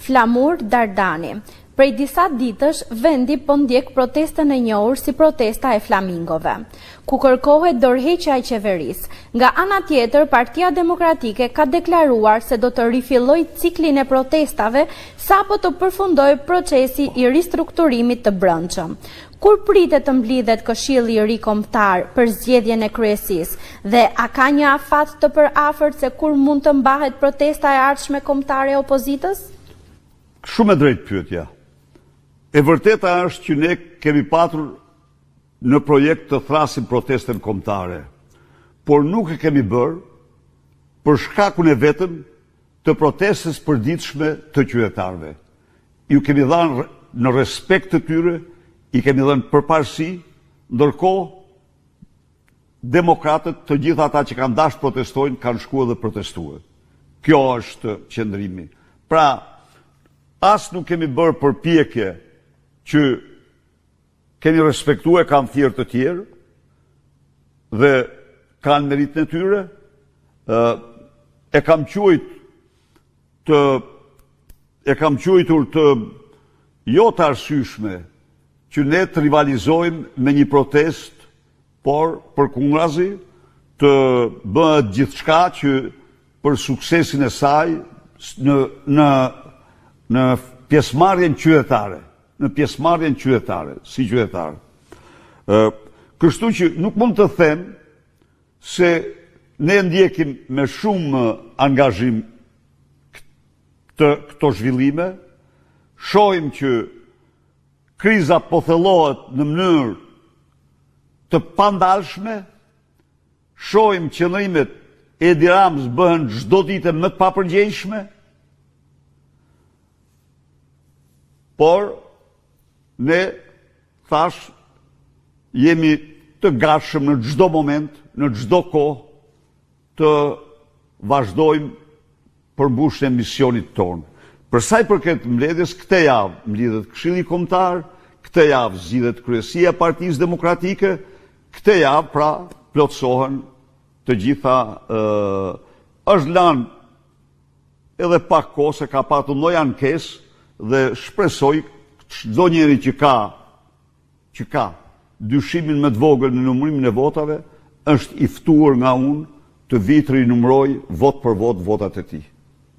Flamur Dardani. Prej disa ditësh, vendi po ndjek protestën e njohur si protesta e flamingove, ku kërkohet dorëheqja e qeverisë. Nga ana tjetër, Partia Demokratike ka deklaruar se do të rifillojë ciklin e protestave sapo të përfundojë procesi i ristrukturimit të brendshëm. Kur pritet të mblidhet Këshilli i ri Kombëtar për zgjedhjen e kryesisë dhe a ka një afat të përafërt se kur mund të mbahet protesta e ardhshme kombëtare e opozitës? Shumë e drejtë pyetja. E vërteta është që ne kemi patur në projekt të thërrasim protestën kombëtare, por nuk e kemi bërë për shkakun e vetëm të protestës përditshme të qytetarëve. Ju kemi dhënë në respekt të tyre, i kemi dhënë përparësi, ndërkohë demokratët, të gjithë ata që kanë dashur protestojnë, kanë shkuar dhe protestuar. Kjo është qëndrimi. Pra, as nuk kemi bërë përpjekje që Kemi respektuar e kanë thirrë të tjerë dhe kanë meritën e tyre. E kam quajt të e kam quajtur të jo të arsyeshme që ne të rivalizojmë me një protestë, por përkundrazi të bëhet gjithçka që për suksesin e saj në në në pjesëmarrjen qytetare. në pjesëmarrjen qytetare, si qytetar. Ë, kështu që nuk mund të them se ne ndjekim me shumë angazhim të këto zhvillime, shohim që kriza po thellohet në mënyrë të pandalshme, shohim qëndrimet e Edi Ramës bëhen çdo ditë më të papërgjegjshme, Por, ne, thashë, jemi të gatshëm në çdo moment, në çdo kohë, të vazhdojmë përmbushjen e misionit tonë. Për sa i përket mbledhjes, këtë javë mblidhet Këshilli Kombëtar, këtë javë zgjidhet kryesia e Partisë Demokratike, këtë javë pra plotësohen të gjitha ë është lanë Edhe pak kohë se ka patur ndonjë ankesë dhe shpresoj çdo njeri që ka që ka dyshimin më të vogël në numërimin e votave është i ftuar nga unë të vijë të rinumërojë votë për votë votat e tij.